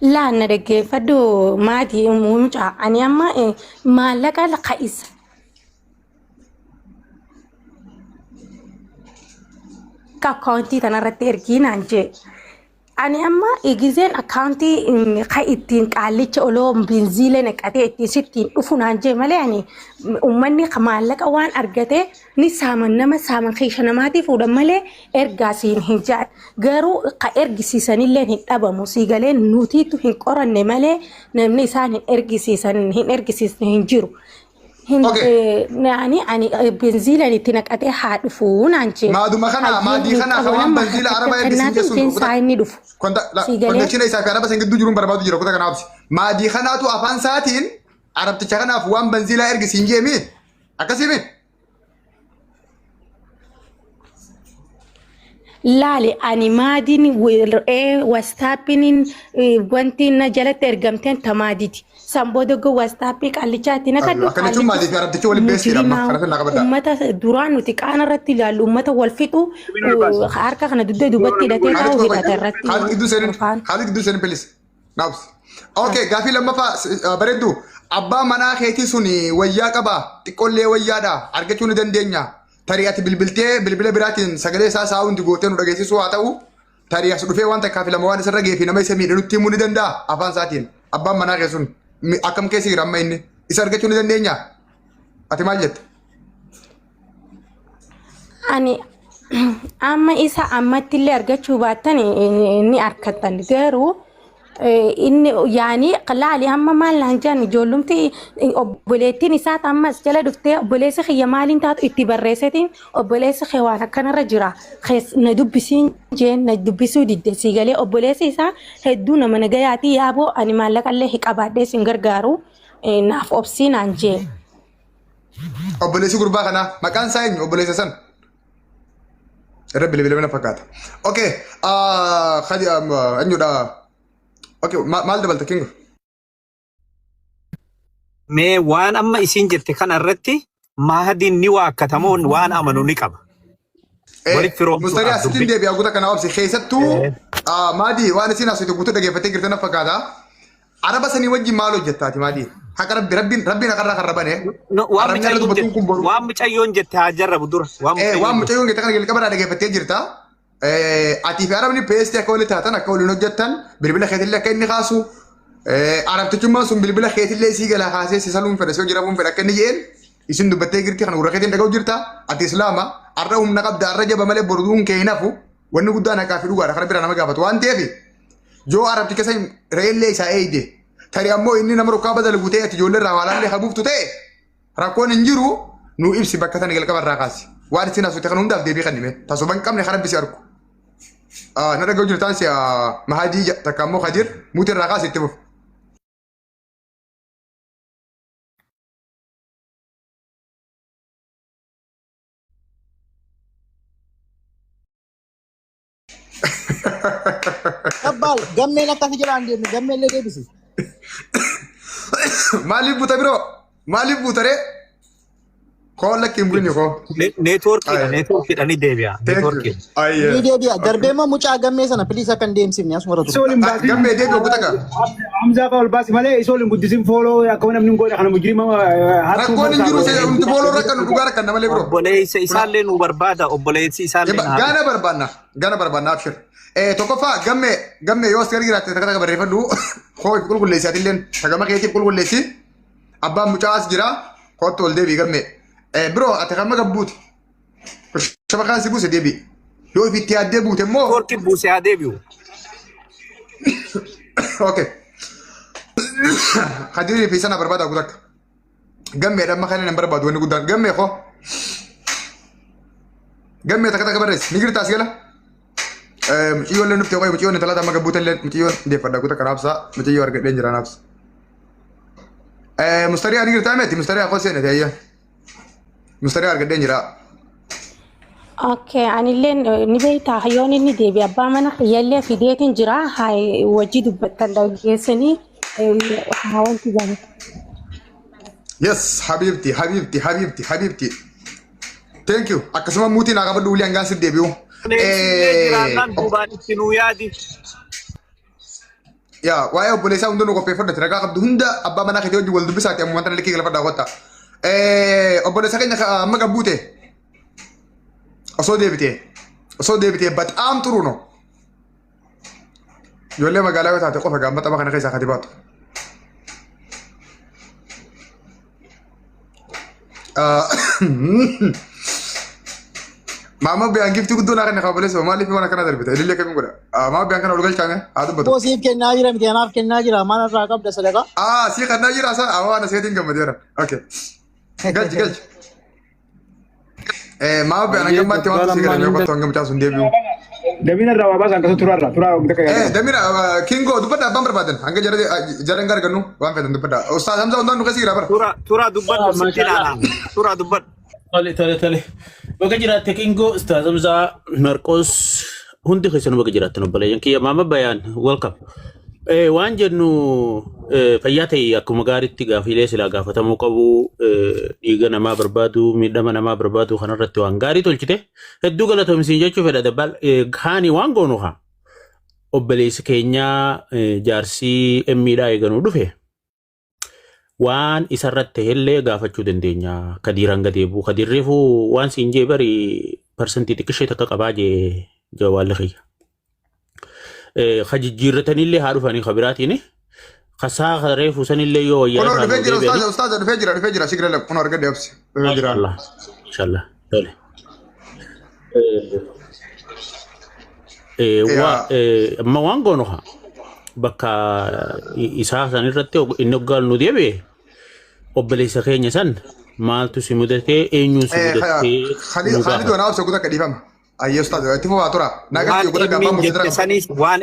Laa na dhaggeeffadhu maatii mucaa ani amma maallaqa ka isa akkaawuntii tanarratti ergii naan jee. Ani amma gizeen akkaawuntii ka ittiin qaallicha oloo binziila naqatee ittiin sittiin dhufu naan jee malee ani uummanni maallaqa waan argate ni saaman nama saaman keesha namaatii fuudhan malee ergaa siin hin jaan. Garuu ka ergisiisanillee hin dhabamu sii galee nutiitu hin qoranne malee namni isaan hin ergisiisan hin ergisiisne hin jiru. Hin Okay. naani ani benziilan itti naqatee haa dhufuu naan jee. Maaduma kana Hayyee maadii hin kana qabu ka waan nama banziila harka araba ergisiin kennaatiin jechuun seensaa inni dhufu. Sii galee. Konneekshina isaa fi araba san gidduu jiruun barbaadu jira kuta kanaaf. Maadii kanaatu afaan isaatiin arabticha kanaaf waan banziilaa ergisiin jeemi. Akkasii mi? Laali ani maadiin wastaappiin wanti na jalatti ergamteen tamaaditi. San booda goo wastaappii qaallichaatti naqadhu Akkana jechuun maadii fi arabtichi waliin beestiidha amma kana sana qabadha. Uummata duraan nuti qaana irratti ilaallu uummata wal fixu harka kana dugda duubatti hidhatee taa'u hidhata irratti. Haalli gidduu seenin haalli gidduu seenin please. Naabs. Okay gaafii lammaffaa bareeddu abbaa manaa keetii sun wayyaa qaba xiqqoollee wayyaadha argachuu ni dandeenya. Tarii ati bilbiltee bilbila biraatiin sagalee isaa saawundi gootee nu dhageessisuu haa ta'u tarii as dhufee waan takkaa fi lama waan isarra ga'ee fi nama isa miidhe nutti himuu ni danda'a afaan isaatiin abbaan manaa kee sun akkam keessa jira amma inni isa argachuu ni dandeenya ati maal jetta? Ani amma isa ammatti illee argachuu baattan ni argattan garuu inni yaani laali amma maal naan jedhan ijoollumti obboleettiin isaa ammas jala dhuftee obboleessi kiyya maaliin taatu itti barreessetiin obboleessi kee waan akkanarra jira na dubbisiin jeen na dubbisuu didde sii galee obboleessi isaa hedduu nama nagayaatii yaaboo ani maallaqallee hin qabaadhee sin gargaaru naaf obsii naan jee. Obboleessi gurbaa kanaa maqaan isaa eenyu obboleessa san? Irra bilbilame na fakkaata. Okay, kadi eenyudha? Okay, maal dabalta kingo? Mee waan amma isiin jette kana irratti Mahadiin ni waakkatamoo waan amanu ni qaba. Walitti firoomsuudhaaf Mustariyaa sittiin dubbi. deebi'a guuta kana obsi. Keessattuu maadii waan isiin haasofte guutuu dhageeffattee jirte na fakkaata. Araba sanii wajjin maal hojjettaati maadii? Haqa rabbi rabbiin rabbiin haqarraa kan rabane. No, waan Arabni irra mucayyoon dubbatuun kun jette boru. waan mucayyoon jette haa jarrabu dura. Waan Waan mucayyoon jette. mucayyoon jette kana jalqaba irraa dhageeffattee jirta. Atii fi arabni peestii akka walitti taatan akka waliin hojjettan bilbila keetillee akka inni kaasu arabtichummaan sun bilbila keetillee sii galaa kaasee si saluun fedha si hojii rafuun fedha akka inni jeen isin dubbattee jirti kana gurra keetiin dhaga'u jirta ati islaama arra humna qabda arra jaba malee boruun kee hin hafu wanni guddaan haqaa fi dhugaadha kana bira nama gaafatu waan ta'eef yoo arabticha san re'ellee isaa eeyde tarii ammoo inni nama rukkaa badal gutee ati ijoollee irraa haalaallee habuuftu ta'e rakkoon hin jiru nu ibsi bakka tana jalqaba irraa kaasi waan isin haasofte kana hundaaf deebii kennime tasuma hin qabne karaa bisi argu. Na dhaga'u jirtaan si Mahadii takka ammoo Kadir muuti irraa kaasi itti fufu. Abbaal gammeen akkasi jalaa hin deemne gammeen illee deebisi. Maaliif buuta biroo? Maaliif buuta ree? Koo lakki hin bu'ini koo. Neetwoorkiidha neetwoorkiidha ni deebi'a Thank you. neetwoorkiidha. Ayyee. Ni deebi'a. Darbee immoo mucaa gammee sana piliis akka hin deemsifne asuma irra Isa turu. waliin baasin. Gammee deebi obbo Takaa. Hamzaa fa'aa ol baasi malee isa waliin guddisin fooloo akka namni hin goone kana mujrima harkuu Rakkoon hin jiru nuti fooloo rakkannu dhugaa rakkanna malee biroo. Obboleessa isaallee nu barbaada obboleessi isaallee na haa Gaana barbaanna gaana barbaanna abshir. Tokkoffaa gammee gammee yoo as gara jiraatte takka takka barreeffadhu koo if qulqulleessi atilleen tagama keetiif qulqulleessi. Abbaan mucaa as jira kootti ol deebii gammee. Biroo ati kan maga buute shabakaan si buuse deebii. Yoo ifitti yaaddee buute immoo Neetwoorkii buuse haa deebi'u. okay. Kadirii fi sana barbaada gutakka. Gammeedha amma kana hin barbaadu wanni guddaan. Gammee koo. Gammee takka takka barreessi. Ni jirta as gala. Mucayyoon illee nutti qoy mucayyoon intalaa amma gabbuute illee mucayyoon deeffadha gutakka naabsaa mucayyoo argadheen jira naabsa. Mustariyaa ni jirtaa meeti mustariyaa koo seene ta'eeyya. Mustariyaa argadheen jira. Okay, anilleen ni beektaa yoon inni deebi abbaa mana kiyyallee fideetiin jira haa wajji dubbattan dhageessanii haa wanti gaarii. Yes, habibti, habibti, habibti, habibti. Thank you. Akkasuma muutii naa qabadhu ulii hangaan siif deebi'u. Obboleessi illee jiraannaan duubaan itti nuu yaadi. Yaa waa'ee obboleessaa hunda nu qopheeffadhati ragaa qabdu hunda abbaa manaa keetii wajjin wal dubbisaati amma wanta likkii galfadhaa kottaa. Obboleessa keenya amma gabbuute osoo deebitee osoo deebitee baxaam xuruu no. Ijoollee magaalaa yoo taate qofa gaamma tapha kana keessaa kati baatu. Maama biyaan giftii guddoo naa kenna kaabaleessa maaliif waan akkana darbite ilillee akkamiin godha maama biyaan kana ol galchaame haa dubbatu. Koo siif kennaa jira miti anaaf kennaa jira maal irraa qabda sadaqaa. Ah sii kannaa jira isaa amma waan aseetiin gammadeera. Okay. Galchi galchi. Maama biyaan Ayyee hanga ammaatti gubbaa waan sii lammaan galame hin qottu hanga mucaan sun deebi'u. Damina irraa waa baasan akkasuma turaa irraa turaa takka yaadama. Damina Kingo dubbadha abbaan barbaadan hanga jara jara hin argannu waan feetan dubbadha. Ustaaz Hamza hundaan nu keessa jira bara. Tura tura dubbadhu sitti ilaalaa. Tura dubbadhu. Tole tole tole. Baga jiraatte Kingoo Ustaaz Hamzaa Marqos hundi keessanuu baga jiraattan obboleeyyan kiyya maama bayaan welcome. Waan jennu fayyaa ta'e akkuma gaariitti gaafiilee silaa gaafatamuu qabu dhiiga namaa barbaadu miidhama namaa barbaadu kanarratti waan gaarii tolchite hedduu galatoomsiin jechuu fedha dabbal kaani waan goonu haa obboleessi keenyaa jaarsii emmiidhaa eeganuu dhufe waan isarratti ta'ellee gaafachuu dandeenya. Kadiir hanga deebi'u. Kadiir reefu waan siin jee bari parsantii xiqqishee takka qabaa jee jawaalli kiyya. Ka jijjiirratanillee haa dhufanii ka biraatiin. Kasaa ka reefu sanillee yoo wayyaa Kunoo irraa dhufee nuu jira deebi'anii. ustaaza ustaaza dhufee jira dhufee jira sigira lab kunoo argadhe obsi dhufee jira. Mashallah. Mashallah. Tole. Yaa Amma waan goonu haa bakka isaa san irratti inni hoggaan nu deebi'e obboleessa keenya san maaltu si mudatee eenyuun si mudatee Khalid nu Khalid gaafata. wanaa obsa guutaa kadhiifama. Ayyee ustaaza itti fufaa tura. Waan Nagaa guutaa emmiin gaafaa jette murtii sanis waan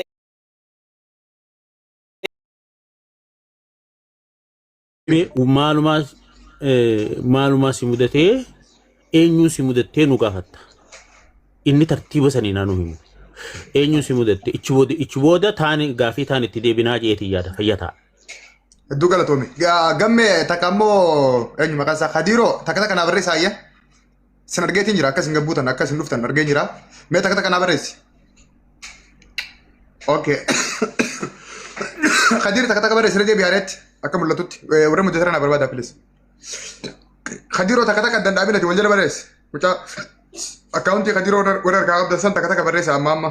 Maalumaa maalumaa si mudatee eenyuun si mudattee nu gaafatta. Inni tartiiba sanii naa nu himu. Eenyuun si mudatte ichi booda ichi booda taani gaafii taan itti deebinaa jeetii yaada fayya ta'a. Hedduu galatoomi. Gammee takka ammoo eenyu maqaan isaa Kadiiroo takka takka naa barreessaa ayya. Sin argeetiin jira akka isin gabbuutan akka isin dhuftan argee jira. Mee takka takka naa barreessi. Okay. Kadiir takka takka barreessi irra deebi'aa reetti akka mul'atutti. Warra muddatara naa barbaada please. Kadiiroo takka takka danda'amina wal jala barreessi. Mucaa akkaawuntii Kadiiroo warra harkaa qabdan san takka takka barreessa amma amma.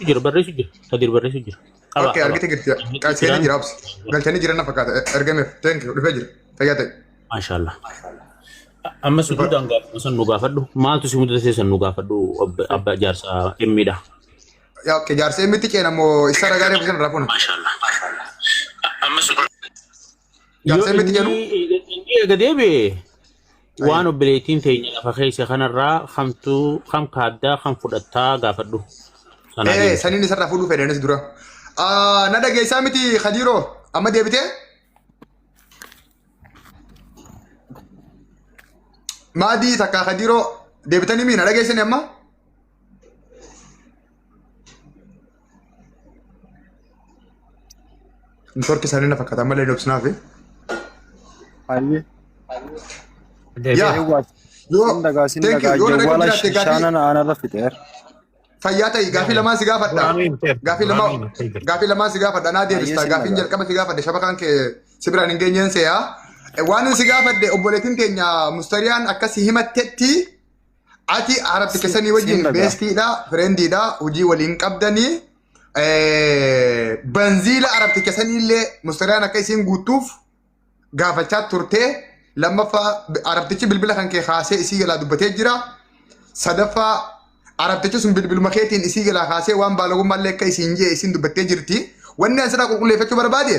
Jira barreessu jira. Kadiir barreessu jira. Qaba Okay qaba. argite jirti. Seenee jira obsi. Galchanii jiran na fakkaata. Ergameef. Thank you. Dhufee jira. Fayyaa ta'e. Maashaallah. Amma suduudhaan gaafadhu san nu gaafadhu. Maaltu si mudate san nu gaafadhu abba jaarsa emmiidha. Yaa okay jaarsa emmitti ceena moo isa ragaa reefu sana irraa fuuna. Maashaallah. Amma suduudhaan. Yoo Jaarsa emmitti inni ceenu. inni eega deebi'e waan obboleettiin teenya lafa keessa kanarraa kamtu kam kaaddaa kam fudhattaa gaafadhu. Sanaa Ee deebisa. saniin isarraa fuudhuu fedhanis dura. Na dhageessaa miti Khadiiroo amma deebitee? Maadii takka Khadiiroo deebitanii mii na dhageessani amma? Network isaanii na fakkaata ammallee hin obsinaafi. Ayyee. Yaa Eewwaa. yoo Sin dhagaa sin thank you dhagaa yoo na dhageessu jawwaala jiraatte gaafii shaanan aanarra fixeera. fayyaa ta'i gaafii lamaan si gaafadha. Duraanuu himteerta. Gaafii lama Duraanuu himteerta. gaafii lamaan si gaafadha naa Ayyee deebista sin gaafiin dhagaa. jalqaba si gaafadhe shabakaan kee si biraan hin geenyeen seeyaa. Waan inni si gaafadhe obboleettiin teenya mustariyaan akkasi himattetti ati arabti keessanii Sin wajjin dhagaa. beestiidha fireendiidha hojii waliin qabdanii banziila arabti keessanii illee mustariyaan akka isiin guuttuuf gaafachaa turtee lammaffaa arabtichi bilbila kan kee kaasee isii jalaa dubbatee jira. Sadaffaa arabtichi sun bilbiluma keetiin isii jalaa kaasee waan baalagummaa illee akka isiin jee isiin dubbattee jirti. Wanni ani sirraa qulqulleeffachuu barbaade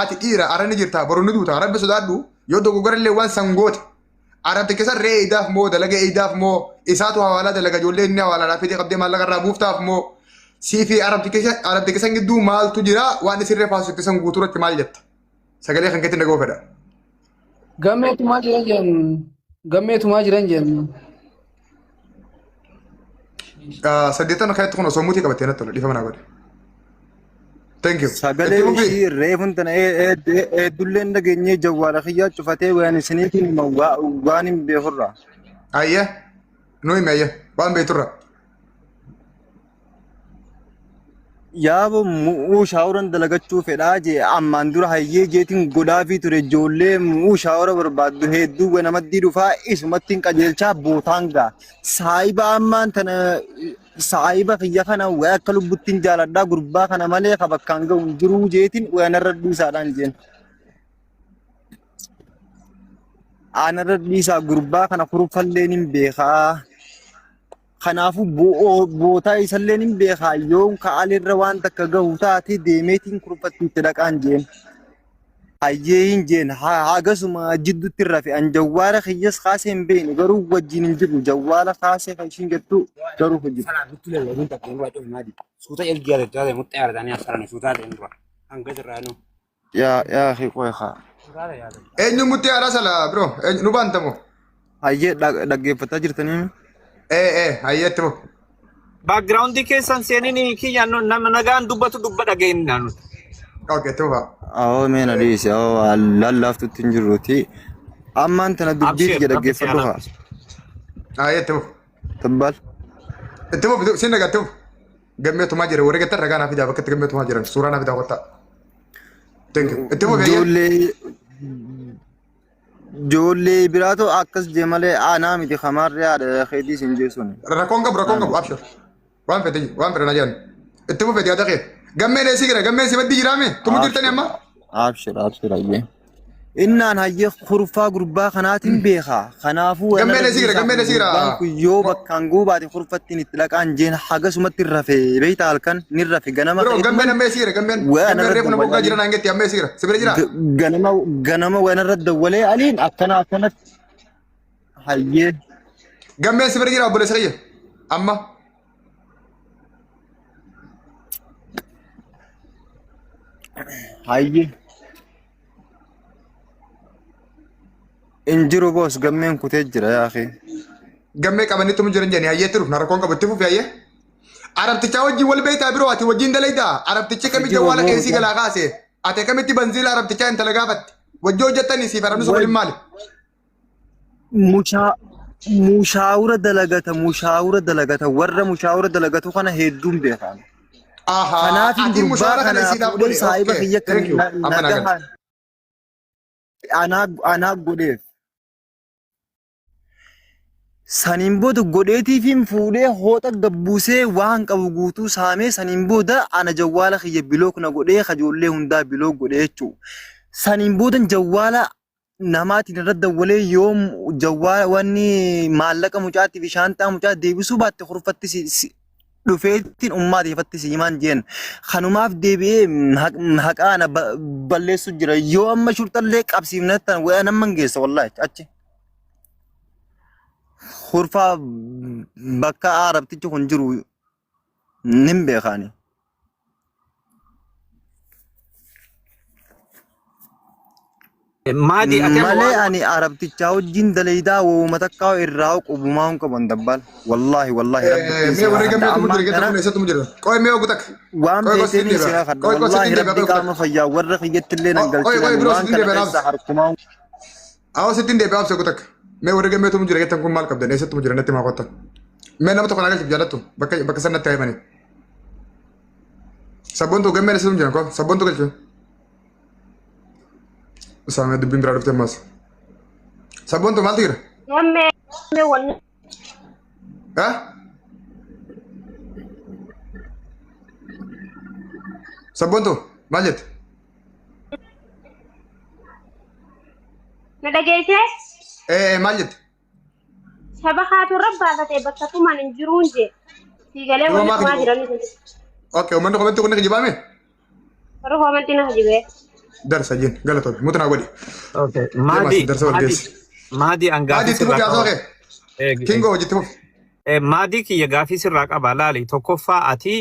ati dhiira ara ni jirta boru ni duuta rabbi sodaadhu yoo dogoggora illee waan san goote arabticha san re'ee idaaf moo dalaga idaaf moo isaatu hawaalaa dalaga ijoollee inni hawaalaadhaa fidee qabdee maallaqa irraa buuftaaf moo sii fi arabticha san gidduu maaltu jira waan isin refaasutti san guutuu irratti maal jetta? Sagalee kan keetti dhaga'uu fedha. Gammeetumaa jiran jennu. Gammeetumaa jiran jennu. Saddeettan kanatti kun osoo mutii qabattee natti tola dhiifama naa godhe. Thank you. Sagalee Itti fufi. ishii reefun tana heddulleen dhageenyee jawwaala kiyyaa cufatee waan isiniitiin hima waan hin beekurraa. Ayyee. Nu himi ayyee. Waan beekturra. Yaabo mu'uu shaawuran dalagachuu fedhaa jee ammaan dura hayyee jeetiin godhaafii ture ijoollee mu'uu shaawura barbaaddu hedduu wanamaddii dhufaa isumattiin qajeelchaa bootaan gaa saayiba ammaan tana saayiba kiyya kana waa akka lubbuttiin jaaladhaa gurbaa kana malee ka bakkaan ga'u hin jiruu jeetiin wanarra dhiisaadhaan jeen. Anarra dhiisaa gurbaa kana kurfalleen hin beekaa. Kanaafuu bootaa isalleen hin beekaa yoon ka'alirra waan takka gahu taate deemeetiin kurfatti itti dhaqaan jeen. Hayyee hin jeen hagasuma jidduutti rafe an jawwaala kiyyas kaasee hin beekne garuu wajjin hin jiru jawwaala kaasee kan ishiin jettu garuu hin jiru. Yaa yaa qoy haa. Eenyu mutti aadaa sala bro eenyu nu baantamoo? Hayyee dhaggeeffataa jirtanii. Ee ee hayyee itti fufi. Background keessan seenini kiyya nama nagaan dubbatu dubba dhageenna nuti. Okay itti fufaa. Awoo mee na dhiisi awoo lallaaftutti hin jirruuti. Ammaan tana dubbii Abshir kiyya rabbi si dhaggeeffadhu haa haa. laaffisu. Hayyee itti fufi. Tabbaal. Itti fufi sin dhagaa itti fufi. Gammee tumaa jira warri gattan ragaa naa fidaa bakka itti gammee tumaa jiran suuraa naa fidaa kottaa. Thank you. Itti fufi hayyee. Ijoollee ijoollee biraatu akkas jee malee aanaa miti kamaarri haadha keetii sin jeessuun. Rakkoon qabu rakkoon qabu abshir. Waan fedhe waan fedhe na jedhan. Itti fufi yaada kee. Gammeen eessi jira gammeen si maddii jiraame tumu jirtani amma. Abshir abshir hayyee. Innaan hayyee kurfaa gurbaa kanaatiin beekaa. Kanaafuu Gammeen wanarra eessi jira dhiisaa gammeen eessi jira. gurbaan kun yoo bakkaan guubaate kurfattiin itti dhaqaan jeen hagasumatti rafe beeyta halkan ni rafe ganama Bro gammeen ka'eetuman amma eessi jira gammeen waa gammeen anarra reefu nama waggaa dawwalee jira naan getti amma eessi jira si bira jira. ganama ganama wanarra dawwalee aliin akkana akkanatti hayyee Gammeen si bira jira obboleessa kiyya amma. Hayyee. Injiru boos gammeen kutee jira yaa akhi. Gammee qabanitti mu jiran jedhanii hayyeetti dhufna rakkoon qabu itti fufi hayyee. Arabtichaa wajjin wal beektaa biroo ati wajjin dalaydaa arabtichi kamitti Jiru jawwaala keessii booda. galaa kaase ati kamitti banziila arabtichaa intala gaafatte wajji hojjettanii siif arabni sun waliin maali? Mushaa mushaawura dalagata mushaawura dalagata warra mushaawura dalagatu kana hedduun beekan. Ahaa Kanaafin ati gurbaa mushaara kana kana isiidhaaf fuudhee godhe saahiba okay kiyya kan thank you amma naa gala. nagahaan anaa godheef. Saniin booda godheetiifiin fuudhee hooxa gabbuusee waan qabu guutuu saamee saniin booda ana jawwaala kiyya bilook na godhee kajoollee hundaa bilook godhee jechuudha. Saniin booda jawwaala namaatiin irra dawwalee yoo jawwaala wanni maallaqa mucaatti fi shaanxaa mucaa deebisuu baatte kurfatti si dhufeettiin ummaati ifatti si himaan jeen. Kanumaaf deebi'ee haqaa ana balleessu jira. Yoo amma shurxallee qabsiifnattan wayaa namman geessa wallaahi achi. Kurfaa bakka arabtichi kun jiru nin beekaani. Maadi ati amma Malee waan ani arabtichaa wajjin dalaydaa wooma takkaa irraa qubumaa hin qabu dabbaal. Wallaahi wallaahi rabbittiin Mee si warri kadhadha gammee tumu ammaan jira tana geettu kun eessattu jira. Qoy mee ogu takka. waan Qoy qoy sitti feeteen si deebi'a. kadhadha. Qoy qoy sitti Wallaahi deebi'a rabbi qoy ogu qaama takka. fayyaa warra kiyyatti illee nan Qoy qoy galchinan biroo waan sitti kana deebi'a keessa naabsi. harkumaa Awwa sitti deebi'a absi ogu takka. Mee warri gammee tumu jira geettan kun maal qabdan eessattu jira natti maa qotta. Mee nama tokko naa galchiif jaallattu bakka bakka sanatti haa himanii. Sabboontuu gammeen eessattu jiran koo sabboontuu galchuu. Saamee dubbiin biraa dhufte ammas. Sabboontuu maaltu jira? Gammee wanni Ha? Sabboontuu maal jette? na dhageessee Ee maal jette? saba haatu irra baafatee bakka tumaan hin jiruun jee. Siigalee Duuba wanni maa tumaa kijibu? jiran ni Okay, uummanni komentii kun ni kijibaame? Warra koomantii na hajibee. Darsa jeen galatoomi mutu naa godhi. Okay. Deemaa Maadi sin darsa wal maadi geessi. maadi an Maadi gaafii itti fufi sirraa haasoo qaba. kee. Eegi eegi. Kingoo hojiitti fufi. Maadii kiyya gaafii sirraa qaba laali tokkoffaa ati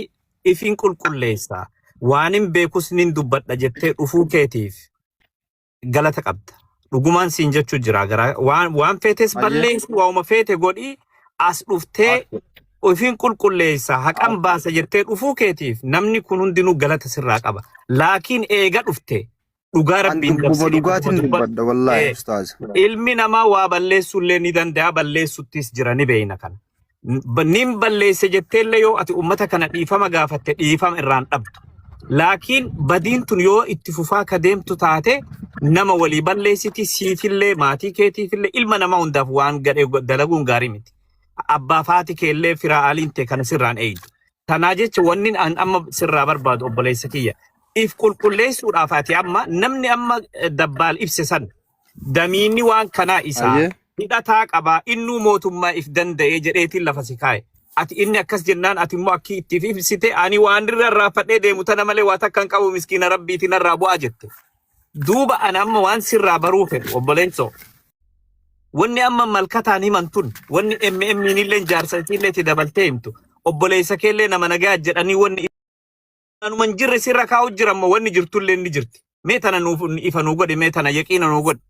ifin qulqulleessa waanin beekus nin dubbadha jettee dhufuu keetiif galata qabda. Dhugumaan siin jechuu jira gara waan waan feetes Hayyee. balleessi waanuma feete godhi as dhuftee Abshir. ofiin qulqulleessa haqan Abshir. baasa jettee dhufuu keetiif namni kun hundinuu galata sirraa qaba. Laakiin eega dhufte dhugaa An rabbiin dubbuma dabsinii dhuguma dhugaatiin dubbadhu. dubbadha wallaahi Eh, ustaaz. Ilmi namaa waa balleessuullee ni danda'a balleessuttis jira ni beeyna kana. Nin balleesse jetteellee yoo ati ummata kana dhiifama gaafatte dhiifama irraan dhabdu. Laakiin badiin tun yoo itti fufaa ka deemtu taate nama walii balleessiti siifillee maatii keetiifillee ilma namaa hundaaf waan gadhee dalaguun gaarii miti. Abbaa faati keellee firaa aliin ta'e kana sirraan eeydu. Tanaa jecha wanni an amma sirraa barbaadu obboleessa kiyya. If qulqulleessuudhaaf ati amma namni amma dabbaal ibse san damiinni waan kanaa isaa Ayyee. hidhataa qabaa innuu mootummaa if danda'ee jedheetiin lafa si kaa'e. Ati inni akkas jennaan ati immoo akki itti if ibsite ani waan irra irraanfadhee deemu tana malee waa takka hin qabu miskiina rabbiitiin narraa bu'aa jette. Duuba ani amma waan sirraa baruu fedhu obboleessoo. Wanni amma malkataan himan tun wanni MM illee jaarsa isiillee itti dabaltee himtu obboleessa keellee nama nagaa jedhanii wanni anuma hin jirre sirra kaa'u jira ammoo wanni jirtullee ni jirti. Mee tana nuuf ifa nuu godhi mee tana yaqiina nuu godhi.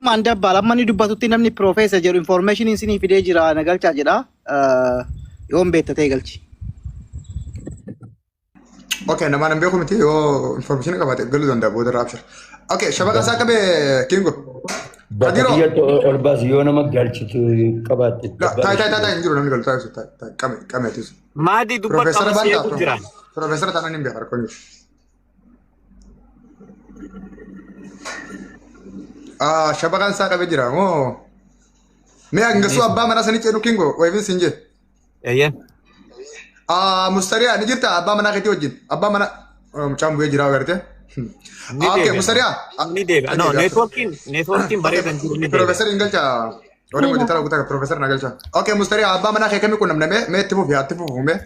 Maan dabbaal amma inni dubbatutti namni piroofeesar jedhu information isinii fidee jira na galchaa jedha. Yoon beekta ta'e galchi. Okay, namaan hin beeku miti yoo information qabaate galuu danda'a booda irraa abshir. Okay, shabaqa isaa qabee Kingo. Bakka Kadiroo. kiyyatti ol baasi yoo nama galchitu qabaatte. La, taa'e taa'e taa'e hin jiru namni galu taa'e taa'e taa'e qame qame atisu. Maadii dubbadhu Profeesara amma si Bantaa. eegu jiraan. Profeesara taanaan hin beeku rakkoon jiru. Ah, shabaqaan isaa qabee jira moo? Mee hangasuu abbaa manaa sanii ceenu Kingo wayiifin siin jee. Eeyyan. Ah, Mustariyaa ni jirta abbaa manaa keetii wajjin. Abbaa manaa mucaan bu'ee jira agartee. Ni Ah, okay, deebi'a. Mustariyaa. Ni deebi'a. No, neetworkiin neetworkiin bareedan jiru ni deebi'a. Profeesar hin galcha. Warri hojjetaa guutaa profeesar na galcha. Okay, Mustariyaa abbaa manaa kee kamii qunnamne mee mee itti fufi haa itti fufu mee.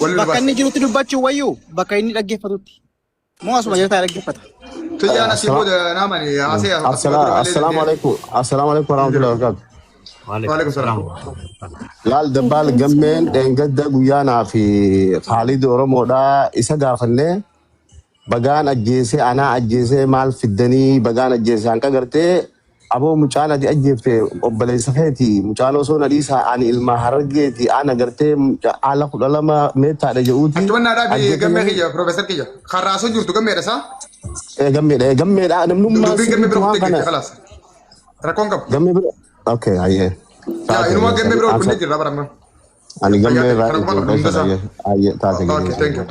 Waliin Bakka baas. inni jirutti dubbachuu wayyuu bakka inni dhaggeeffatutti. Moo asuma jala taa'ee dhaggeeffata. Tiyyaan asii booda naamani haasee asii booda malee Assalaamu alaikum. Assalaamu alaikum warahmatullahi wabarakatuh. Waalaikum salaam. Laal dabbaal gammeen dheengadda guyyaanaa fi Khaalid Oromoodhaa isa gaafannee bagaan ajjeesee anaa ajjeesee maal fiddanii bagaan ajjeesee hanqa gartee aboo mucaan ati ajjeefte obboleessa keeti mucaan osoo na dhiisaa ani ilma harargeeti ana gartee haala 12 meettaadha jedhuuti Achuma naa dhaabi ajjeefte gammee jedhanii kiyya profeesar kiyya. Karraasoo jirtu gammeedha isaa. Gammeedha gammeedha namnummaan Dubbiin gammee sirriitti bira waan kuttee kana jirti kalaas. Rakkoon qabu. gammee bira okay hayyee Yaa taate inumaa gammee bira ol kunnee ansa jirra bara amma. ani Fayyaa gammee ta'e irraa kana dhiite quba qabdu hunda profeesar isaa. hayyee hayyee taate Okay, gammee thank you.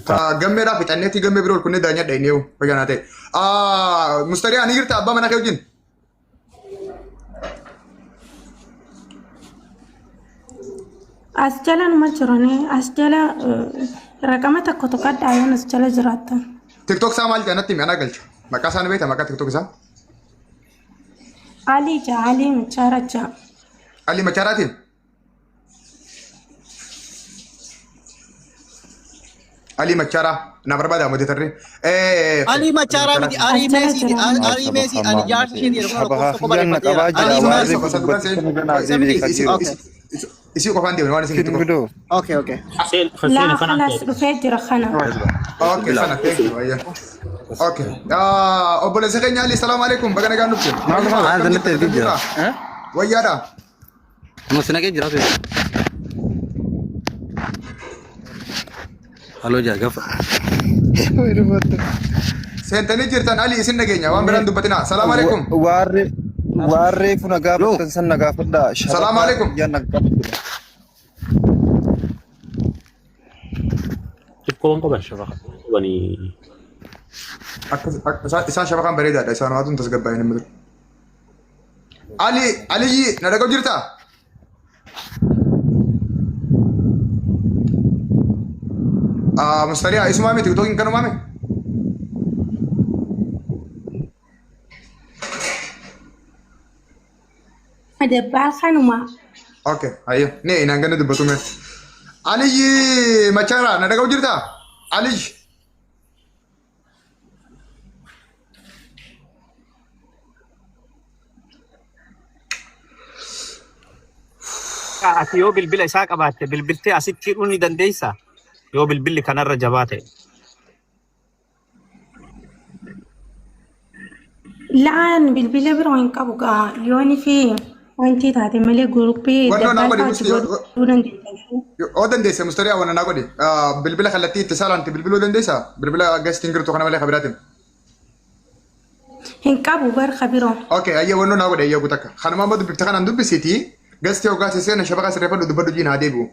Ta gammeedhaa fixanneetti gammee bira ol kunnee daanyadha inni yoo fayyaa naa ta'e. Ah, Mustariyaa ni jirta abbaa manaa kee wajjin? As jala numa jiranii as jala raqama tokko tokkodhaa yoon as jala jiraattan. TikTok isaa maal jedha natti himi anaa galcha. Maqaa isaa ni beekta maqaa TikTok isaa? Alii jaa Alii Machaara jaa. Ali Machaaraatiin? Ali Macharaa na barbaada moderatorri. Alii Ali Machaaraa miti Macharaa. Alii As jala Meesiiti. jira. Alii Meesii ani jaarsa isheeti jedhu kun Shabaha lakkoofsa tokko kiyyaan na barreeffateera. qabaa jira Alii waan Meesii. reefu dubbatti kana naa Isa deebi'e miti. Kadiroo. Okay. Isii qofaan deemne waan isin gidduu qofa. Kingdoo. Okay, okay. Laa Fasseeni kanaan khalaas dhufee jira kana. Okay, sana thank you. Ayya. Okay. Obboleessa keenya Ali, salaamu alaikum. Baga nagaan dhufte. Maal maal Akkam natti jirta? ergee jira. Jirta? Wayyaadha. Amma si naqee jira ture. Haloo jaa gafa. Seentanii jirtan Ali isin dhageenya waan biraan dubbatina. Salaamu alaikum. Waarree waarree kun gaafattan san na gaafadhaa. Salaamu Shabahaa alaikum. kiyyaan na qabaa jira. Xiqqoon qaban shabaqa qabanii. Akkas isaan shabakaan bareedaadha. Isaan waatuun tasgabbaa'ee nama dura. Ali Aliyyi na dhaga'u jirtaa? Ah, Mustariyaa isumaa miti TikTokiin kanumaa mi? Dabbaa kanuma. Okay, ayyo. Nee, inaan ganna dubbatu mee. Aliyyi Machaara na dhaga'u jirtaa? Aliyyi. Ati yoo bilbila isaa qabaatte bilbiltee asitti hidhuu ni dandeessaa? Yoo bilbilli kanarra jabaa ta'e. La'aan bilbila biroo hin qabu gaa yooni fi Wanti taate malee guruppii Wannoo naa dabbaal godhi fa'aa achi musti godhuu dandeenya. yoo dandeesse mustariyaa wanna naa godhi. Bilbila kallattii itti saalaan bilbiluu dandeessaa? Bilbila gastiin girtu kana malee kabiraatiin. Hin qabu bar kabiroo. Okay, ayyee wannoo naa godhe ayyee guutakka. Kanuma amma dubbifte kanaan dubbisiiti. Gastii hoggaa seena shabaqa sirreeffadhu dubbadhu jiin haa deebi'u.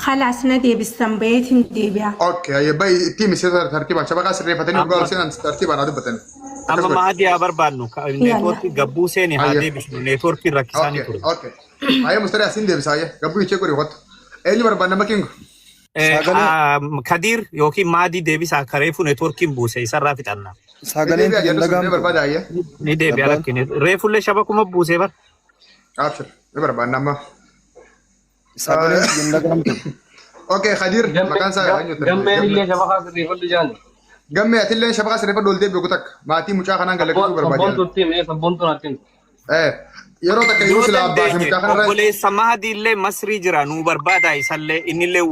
Khalaas na deebistan bayeetiin deebi'a. Okay, ayyee bayi itti misee tartiibaan shabaqa sirreeffatanii hoggaa Amma ol seenan tartiibaan haa dubbatan. Akkas amma godhe. maadii haa barbaannu. Yalla. Neetwoorkii gabbuu seeni haa Ayyee. deebisnu. Neetwoorkiin rakkisaanii Okay, ture. okay. Ayyee mustariyaa siin deebisa ayyee. Gabbuu ishee godhi hotu. Eenyu barbaanna makiingu? Sagalee Kadiir yookiin maadii deebisaa akka reefu neetwoorkiin buuse isarraa fixanna. Ni sagaleen deebi'a tiyya hin jedhu sun ni dhagahamtu. barbaada ayyee. Ni deebi'a Dabbaan lakkine. Reefullee shabakuma buusee bar. Abshir. Ni barbaanna amma. sagaleen tiyya hin dhagahamtu. Okay, Khadir maqaan isaa eenyu ture? Gammeen Gammee. illee shabakaa sirreeffadhu jaani. Gammee atillee shabaqa sirreeffadhu ol deebi'u kutakka. Maatii mucaa kanaan galaqqisuu barbaade. Sabboontuutti himi sabboontuun atti himi. Eh, yeroo takka yeroo Yoo silaa abbaase dandeenye mucaa kanarra obboleessa maadiillee Masrii jira nuu barbaadaa isallee innillee.